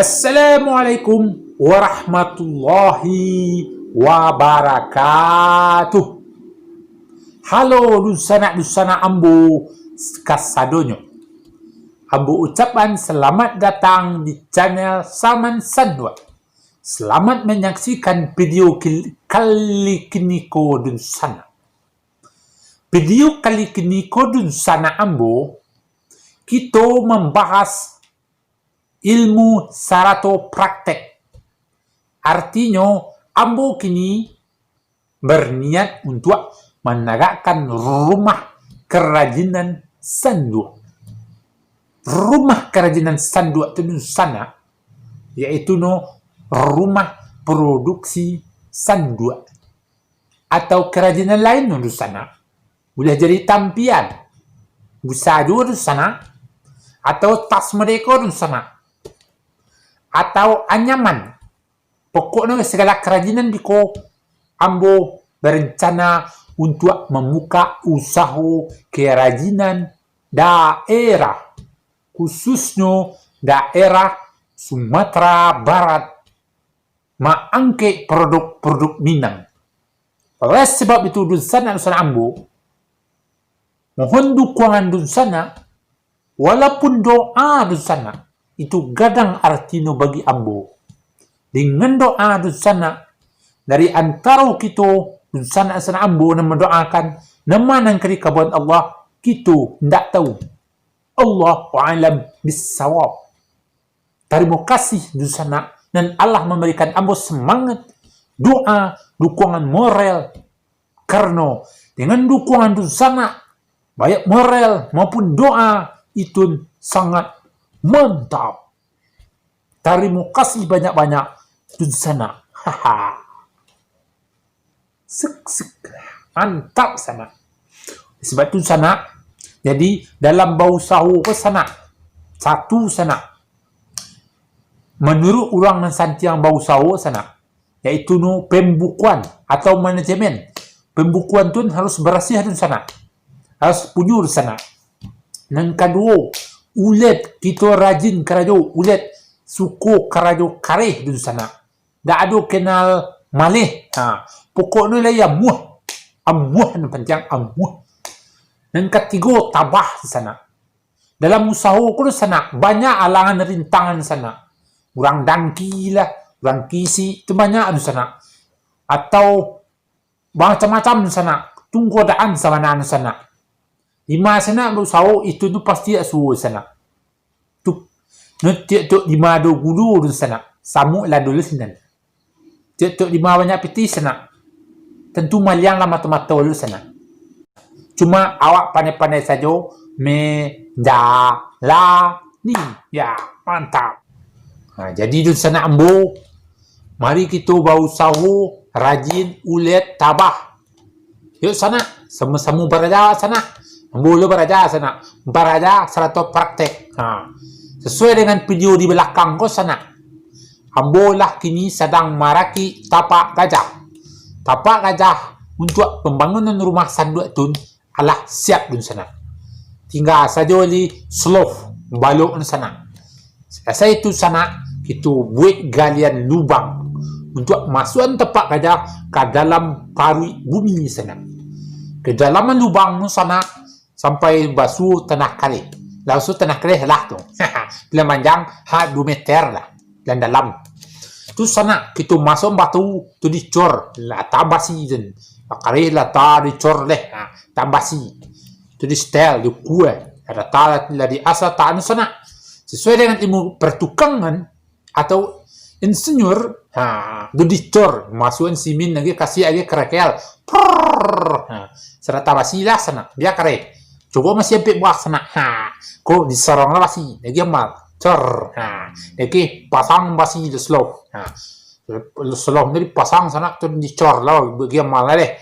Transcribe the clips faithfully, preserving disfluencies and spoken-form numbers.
Assalamualaikum warahmatullahi wabarakatuh. Halo dunsanak-dunsanak ambo kasadonyo. Ambo ucapan selamat datang di channel Saman Sanduak. Selamat manyaksikan video kil-, kali kiniko dunsanak. Video kali kiniko dunsanak ambo, kito mambahas ilmu sarato praktek. Artinyo, ambo kini berniat untuak managakkan rumah karajinan sanduak. Rumah karajinan sanduak tu dunsanak, yaitu no rumah produksi sanduak. Atau karajinan lain dunsanak. Buliah jadi tampian, busa juo dunsanak, atau tas merdeka dunsanak, atau anyaman. Pokoknyo sagala karajinan biko ambo barencana untuak mambuka usaho karajinan daerah, khususnyo daerah Sumatera Barat, maangkek produk-produk Minang. Oleh sebab itu, dunsanak-dunsanak ambo, mohon dukungan dunsanak, walaupun doa dunsanak, itu gadang artinyo bagi ambo. Dengan doa dunsanak, dari antaro kito, dunsanak-dunsanak ambo nan mandoakan, nama nan ka dikabuan Allah, kito ndak tahu. Allahu a'lam bissawab. Tarimo kasih dunsanak nan alah mambarikan ambo samangat, doa, dukungan moral. Karano dengan dukungan dunsanak, baik moral maupun doa, itu sangat mantap. Tarimo kasih banyak-banyak dunsanak. Haha. Sik, sik. Mantap sanak. Sebab tu sanak, jadi dalam bausaho ko sanak, satu sanak, menurut urang nan santiang bausaho sanak, yaitu no pembukuan atau manajemen. Pembukuan tu harus barasiah tu sanak, harus punyo tu sanak. Nan kaduo, ulet, kito rajin karajo, ulet, suko karajo kareh tu sanak. Dak ado kenal maleh. Ha, pokoknyo lai amuah. Amuah nan pantiang, amuah. Nan katigo, tabah sanak. Dalam usaho ko sanak, banyak alangan rintangan sanak. Urang dangki lah, urang kisik, tu banyak tu sanak. Atau macam-macam sanak, tunggodaan sabananyo sanak. Dima sanak bausaho, itu tu pasti asuo sanak. Tu, no tiok-tiok dima ado gudo tu sanak, samuik lah dulu sinan. Tiok-tiok dima banyak pitih sanak, tentu maliang lah mato-mato dulu sanak. Cuma awak pandai-pandai sajo menjalani. Ya, mantap. Ha, jadi tu sanak ambo, mari kito bausaho rajin, ulet, tabah. Yuk sanak, samo-samo baraja sanak. Ambo lo baraja sanak. Baraja sarato praktek. Ha. Sesuai dengan video di balakang ko sanak. Ambo lah kini sadang marakik tapak gajah. Tapak gajah untuak pambangunan rumah sanduak tun alah siap dun sanak. Tingga sajo li slof balok dun sanak. Salasai tu sanak, kito buek galian lubang untuak masuakan tapak gajah ka dalam paruik bumi sanak. Kedalaman lubang tu sanak sampai basuo tanah kareh. Lah basuo tanah kareh lah tu. Bilang panjang ha duo meter lah. Dalam-dalam. Tu sanak, kito masuak batu, tu dicor, lah tabasi tu. Lah kareh lah ta dicor leh, ha, tabasi. Tu di setel, dikue. Ada ta lah di asa ta anu sanak. Sesuai dengan ilmu pertukangan atau insinyur, ha, tu dicor, masuakan simin lagi, kasih lagi kerekel. Prrrr, ha, serata basi lah sanak, bia kareh. Cubo masih ampek buah sanak. Ha, ko disorong lah basi, lagi amal. Cor. Ha, lagi pasang basi di slof. Ha, slof tu dipasang sanak tu dicor lah, bagi amal lah deh.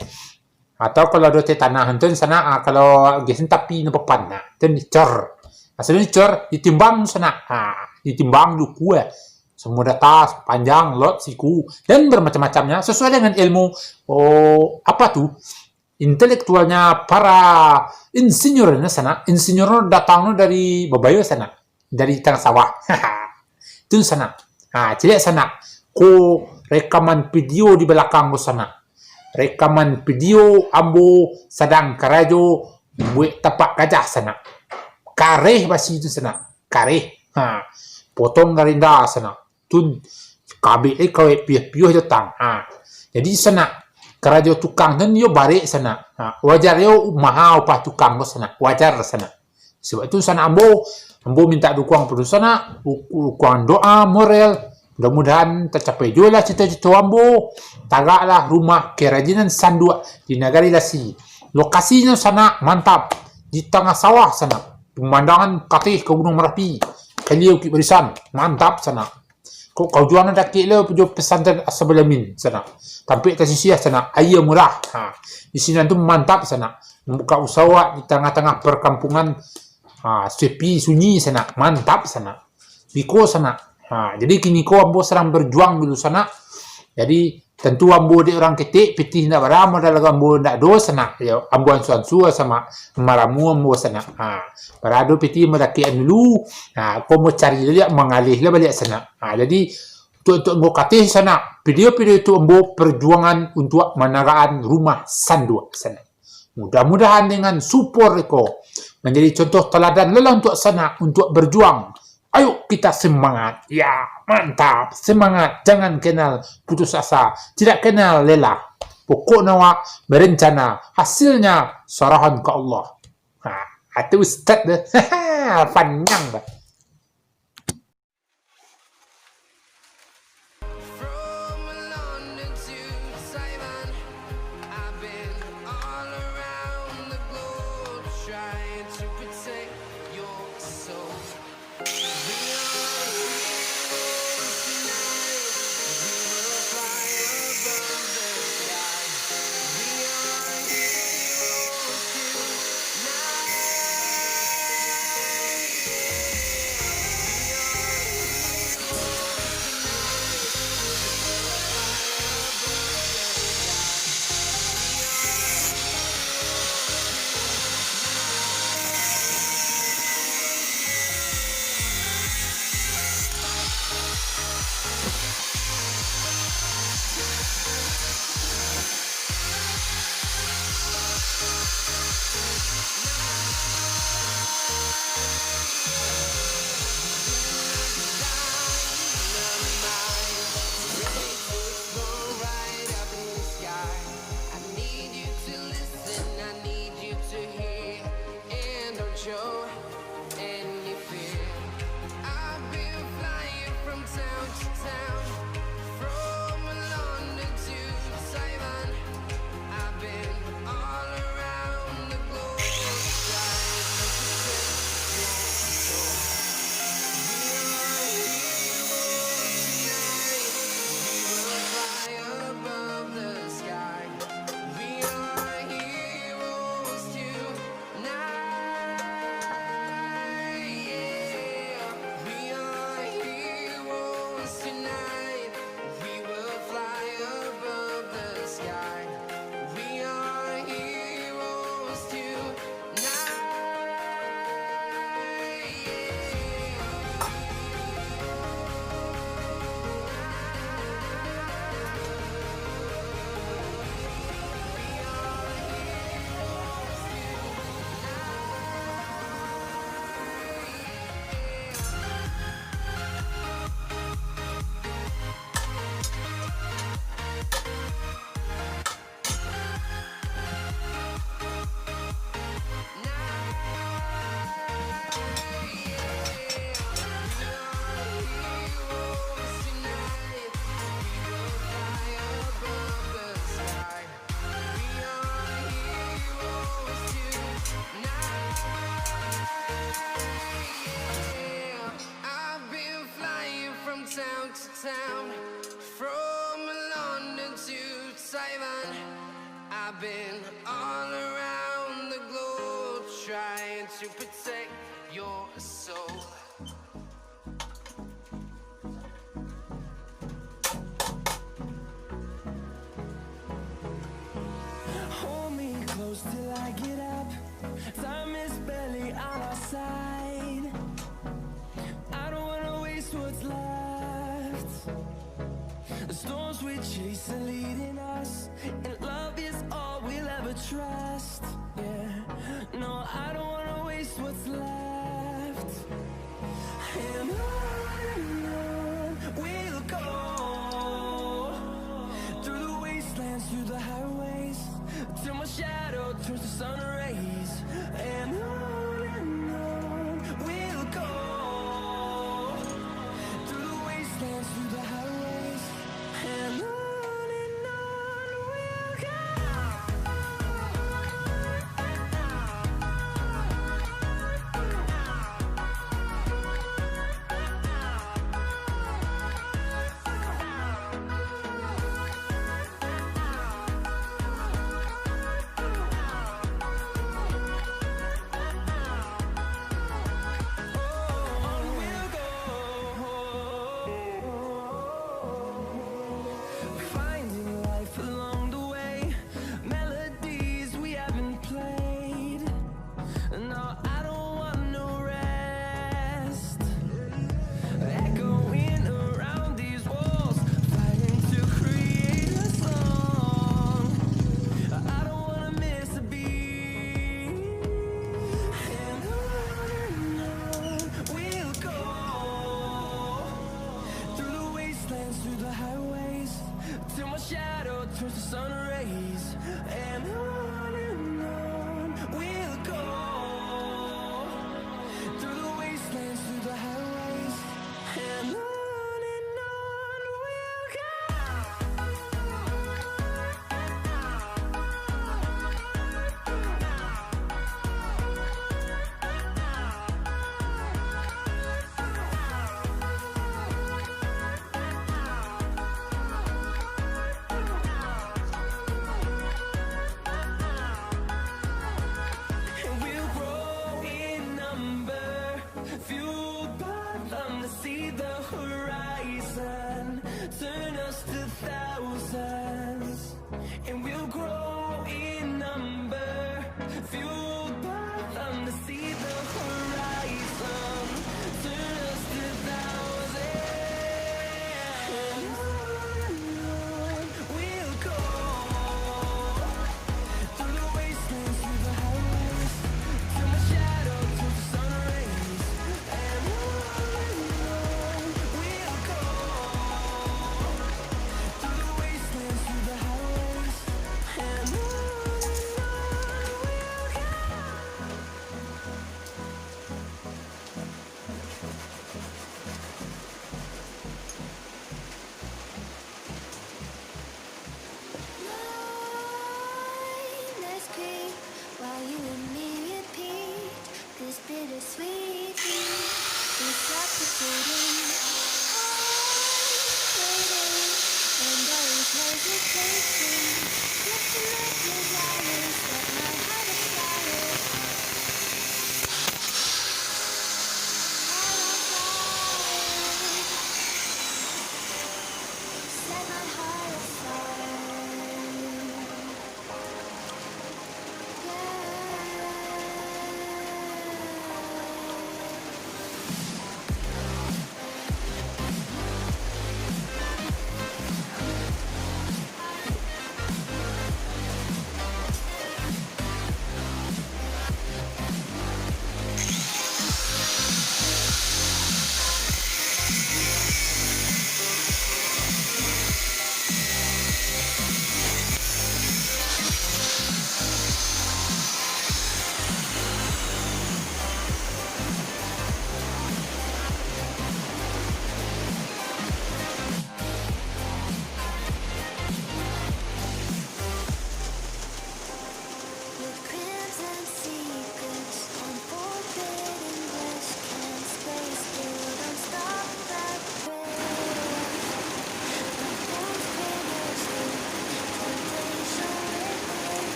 Atau kalau ado teh tanah tu sanak, ha, kalau gas ni tapi ni papan, ha, tu dicor. Asal dicor, ditimbang sanak. Ha, ditimbang dukue. Semua data, panjang, lot, siku, dan bermacam-macamnya sesuai dengan ilmu, oh, apa tu, intelektualnya para insinyur ni sanak. Insinyur datang tu dari babayo sanak, dari tangah sawah. Tu sanak. Ha, caliak sanak. Ko rekaman video di balakang ko sanak. Rekaman video ambo sadang karajo buek tapak gajah sanak. Kareh basi tu sanak. Kareh. Ha. Potong garinda sanak. Tun kabek lai kawek piah-piah datang. Ha. Jadi sanak, karajo tukang tu yo barek sanak. Ha. Wajar yo maha upah tukang ko sanak. Wajar sanak. Sabab tu sanak ambo, ambo mintak dukuang pado sanak, du-, dukuang doa, moral. Mudah-mudahan tacapai juo lah cito-cito ambo, tagaklah rumah karajinan sanduak di Nagari Lasi. Lokasinyo sanak mantap, di tangah sawah sanak, pamandangan kateh ka Gunuang Marapi, kalia Bukik Barisan, mantap sanak. Ko, ka ujuang nan dakek lo jo Pesantren As-Sabalamin sanak. Tampek tasisiah sanak, aia murah. Ha, di sinan tu mantap sanak. Mambuka usaha di tangah-tangah parkampungan. Ha, sepi sunyi sanak, mantap sanak. Biko sanak. Ha, jadi kini ko ambo sadang bajuang dulu sanak. Jadi tantu ambo dek urang ketek, pitih indak bara, modal ambo indak ado sanak. Yo, ambo ansua-ansua sanak, maramu ambo sanak. Ha, bara ado pitih ambo dakek an dulu. Ha, ko ambo cari baliak, mangalih lah baliak sanak. Ha, jadi untuak-untuak ambo kateh sanak, video-video tu ambo parjuangan untuak managakan rumah sanduak sanak. Mudah-mudahan dengan support ko manjadi contoh taladan lah untuak sanak, untuak bajuang. Ayo kita semangat. Ya, mantap. Semangat. Jangan kenal putus asa. Tidak kenal lelah. Pokoknya awak berencana. Hasilnya sarahan ka Allah. Ha, atu ustaz tu. Panjang bah. From London to Taiwan, I've been all around the globe trying to protect your soul. We are heroes tonight. We will fly above the sky. We are heroes tonight. I've been flying from town to town, from London to Taiwan. I've been all around the globe trying to protect your soul. We are heroes tonight. We will fly above the sky. We are heroes tonight. Night, yeah. We are heroes tonight. We will fly above the sky. We are heroes tonight. I've been flying from town to town, from London to Taiwan. I've been all around the globe trying to protect your soul. Hold me close till I get up. Time is barely on our side. I don't wanna waste what's left. It's leading us, and love is all we'll ever trust. Yeah, no, I don't wanna waste what's left. And on and on we'll go, through the wastelands, through the highways, till my shadow turns to sun rays. And on and on we'll go, through the wastelands, through the highways, and on and on we'll go. Finding life along the way, melodies we haven't played. No, I don't want no rest. Echoing around these walls, fighting to create a song. I don't wanna miss a beat. And on and on we'll go, through the wastelands, through the highways, till my shadow turns to sun rays. And on